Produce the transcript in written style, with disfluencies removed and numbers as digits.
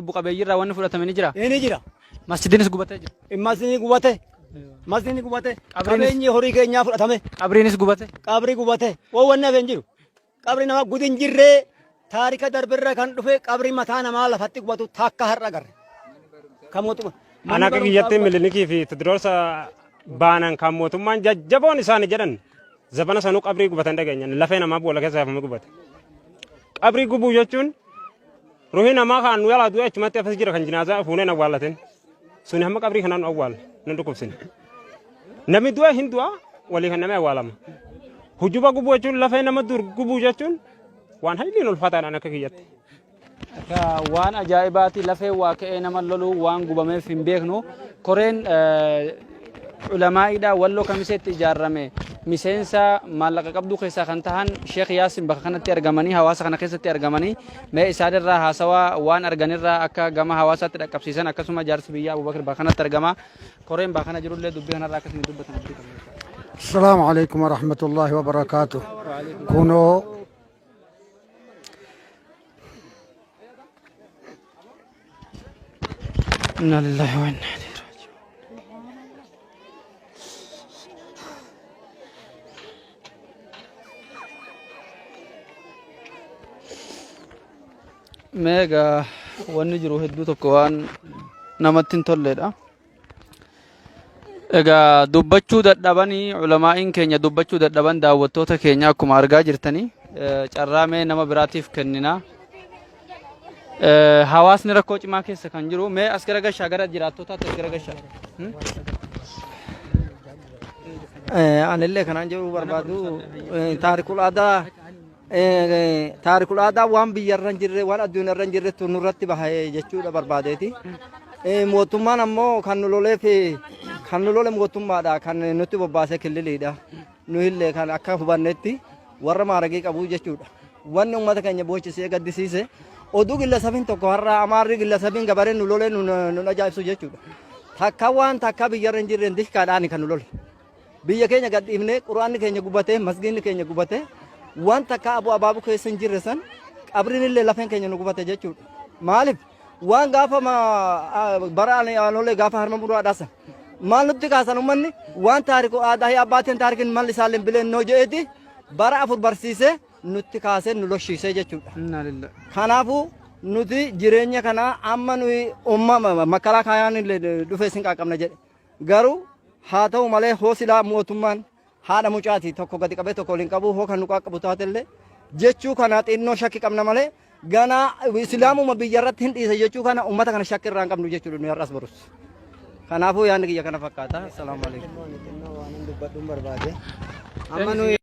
lubbu qabeeyyiirraa wanni fudhatame ni jira. Ni jira. Masjidinis gubatee jira. Masjiidni gubate. Masjiidni gubate. Qabriinis- Qabeenyi horii keenyaa fudhatame. Qabriinis gubate. Qabri gubate. Waan wanni hafe hin jiru. Qabri nama gudi hin jirree taarika darbirra kan dhufe qabri mataa namaa lafatti gubatu takka har'a agarre. Kan mootummaa. An akka kiyyatti Milinikii fi Tedrosa baanan kan mootummaan jajjaboon isaani jedhan zabana sanuu qabrii gubatan dhageenya lafee namaa boolla keessa yaafamee gubate. Qabrii gubuu jechuun ruhii namaa kan nu yalaa du'e achumatti afas jira kan jinaazaa fuunee na awwaallatin. Suni hamma qabrii kanaan nu awwaala nu dhukkubsine. Namni du'e hin du'a walii kan namni awwaalama. Hujuba gubuu jechuun lafee nama dur gubuu jechuun waan hayliin ulfaataadhaan akka kiyyatti. Akka waan ajaa'ibaati lafee waa ka'ee nama loluu waan gubameef hin beeknu. Koreen ulamaa'iidha walloo kamiseetti ijaarame miseensa maallaqa qabduu keessaa kan tahan Sheekh Yaasin bakka kanatti argamanii hawaasa kana keessatti argamanii mee isaanirraa haasawaa waan arganirraa akka gama hawaasaatti dhaqqabsiisan akkasuma jaarsi biyyaa Abubakar bakka kanatti argama. Koreen bakka kana jirullee dubbii kanarraa akkasuma dubbatan abdii qabna. السلام عليكم ورحمة الله وبركاته كونوا Inna lillahi wa inna ilaihi raaji'uun. Mee egaa wanni jiru hedduu tokko waan namatti hin tolledha. Egaa dubbachuu dadhabanii ulamaa'iin keenya dubbachuu dadhaban daawwattoota keenya akkuma argaa jirtanii carraa mee nama biraatiif kennina. Hawaasni rakkoo cimaa keessa kan jiru mee as gara gashaa gara jiraattotaatti as gara gashaa. Anillee kanaan jedhuu barbaadu taarikul aadaa taarikul aadaa waan biyyarra hin jirre waan addunyaarra hin jirretu nurratti bahe jechuudha barbaadeeti. Mootummaan ammoo kan nu loleef kan nu lole mootummaadha kan nutti bobbaase killiliidha. Nu illee kan akka hubannetti warra maaragii qabu jechuudha. Wanni uummata keenya boochisee gaddisiise oduu gillasabiin tokko har'a amaarri gillasabiin gabareen nu lolee nu ajaa'ibsu jechuudha. Takka waan takka biyyarra hin jirreen dishkaadhaan kan nu lole. Biyya keenya gad dhiifnee quraanni keenya gubatee masgiinni keenya gubatee waan takka abu abaabuu keessa hin jirre san qabriin illee lafeen keenya nu gubate jechuudha. Maaliif waan gaafa bara aanolee gaafa harma muraadhaa san maal nutti kaasan ummanni waan taariku aadaa abbaatiin taarikin malli isaallee bileennoo je'eeti bara afur barsiisee nutti kaasee nu loshiisee jechuudha. Innaa lillahi. Kanaafuu nuti jireenya kana amma nuyi umma makkalaa kaayaan illee dhufee sin qaqqabna jedhe. Garuu haa ta'u malee hoo silaa mootummaan haadha mucaati tokko gadi qabee tokko ol hin qabu hoo kan nu qaqqabu taatellee jechuu kana xinnoo shakki qabna malee ganaa islaamuma biyya irratti hin dhiisa jechuu kana ummata kana shakki irraa hin qabnu jechuudha nu har'as borus. Kanaafuu yaadni kiyya kana fakkaata. Assalaamu alaikum. Xinnoo waan hin dubbadhuun barbaade. Amma nuyi